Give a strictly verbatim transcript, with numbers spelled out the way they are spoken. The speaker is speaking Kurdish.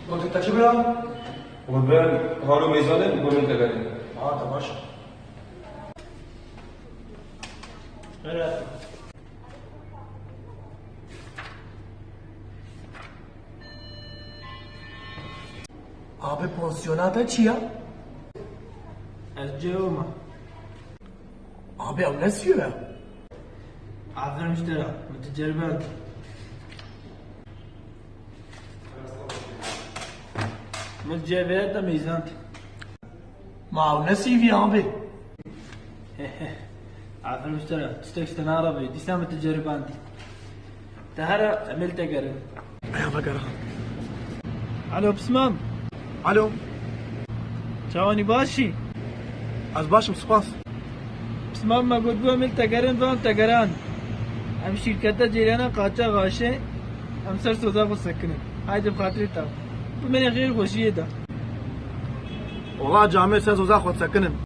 Gotê te çi bira? Qurban, halo mêzanê, gomin te berê. Ha, te baş. Evet. Abi, pansiyona te çi ya? Ez cêwima. Abi, ew ne sî ye? Aferin ji te re, min tu ceriband. Min cevher de mêzand. Ma ew ne sî vî abi? Aferin ji te re, tiştek ji te narabe, dîsa min tu ceribandî. Te here, em ê li te gerin. Aya vegera. Alo, Pismam. Alo. Çawanî, baş î? Ez baş im, spas. Pismam, me gotibû em ê li te gerin, van te geran. Em şîrketa Ceylanê qaçax aşê, em ser soza xwe sekinin. Haydi bi xatirê te. Bi min ê xêr xweşiyê de. Wala camê ser soza xwe sekinin.